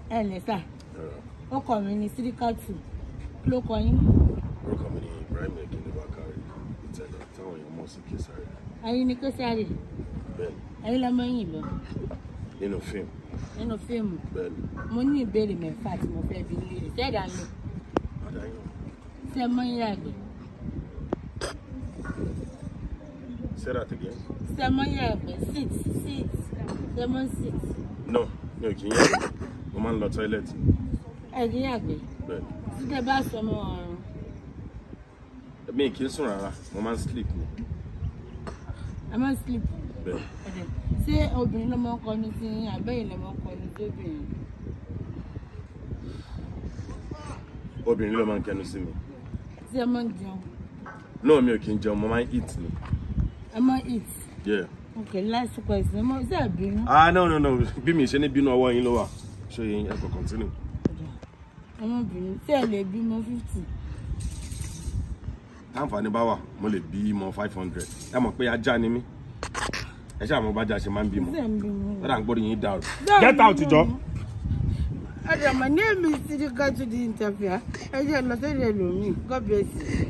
Ẹ ǹlẹ́ sà, orúkọ mi ni Síríkàtù. Kí ló kọ yín? Orúkọ mi ni Ibrahim Ekene Bakare Ìtẹ̀lẹ̀, táwọn èèyàn mọ̀ sí Kesari. Ẹ̀yin ni Kesari? Bẹ́ẹ̀ni. Ẹ̀yin lọmọ yìnbọn? Nínú fíìmù. Nínú fíìmù. Bẹ́ẹ̀ni. Mo ní ìbéèrè mẹ́fà tí mo fẹ́ bi léèrè. Ṣé ẹ̀dá mi? Adáyọ̀. Ṣé ẹ mọ̀ yín àgbẹ̀? Say that again. Ṣé ẹ mọ̀ yín àgbẹ̀? Sit, sit. Ṣé ẹ mọ̀ sit? No, mi ò kì í yàgbẹ́. Mo máa ń lọ toilet. Ẹ kì í yàgbẹ́? Bẹ́ẹ̀ni. Tí tẹ bá sọ ọmọ ọ̀run. Mi kì í sùn rárá, mo máa ń sleep ni. Ẹ máa ń sleep? Bẹ́ẹ̀ni. Ṣé obìnrin ló máa ń kọnu sí yín àbẹ́yìn ló máa ń kọnu sí obìnrin? Obìnrin ló máa ń kẹnu sí mi. Ṣé ẹ máa ń jẹun? No, mi ò kì í jẹun, mo máa ń eat ni. Ẹ máa ń eat? Yeah. Okay, last question. Mo ṣe ẹ bínú? Ah, no, no, no. Bí mi ṣe ní bínú, ọwọ́ yín ló wà. Ṣé yín ẹ kò continue? Ẹ má bínú. Ṣé ẹ lè bímọ 50? Táǹfààní bá wà, mo lè bímọ 500. Ẹ mọ̀ pé ajá ni mí. Ẹ ṣáà mọ̀ bájá ṣe máa ń bímọ. Ṣé ẹ ń bímọ? Lọ́dà ń gbórí yín dàrú. Get out, jọ. Ọ̀dà, my name is Sidika to the interviewer. Ẹ jẹ́ lọ sórí ẹlòmíì. God bless you.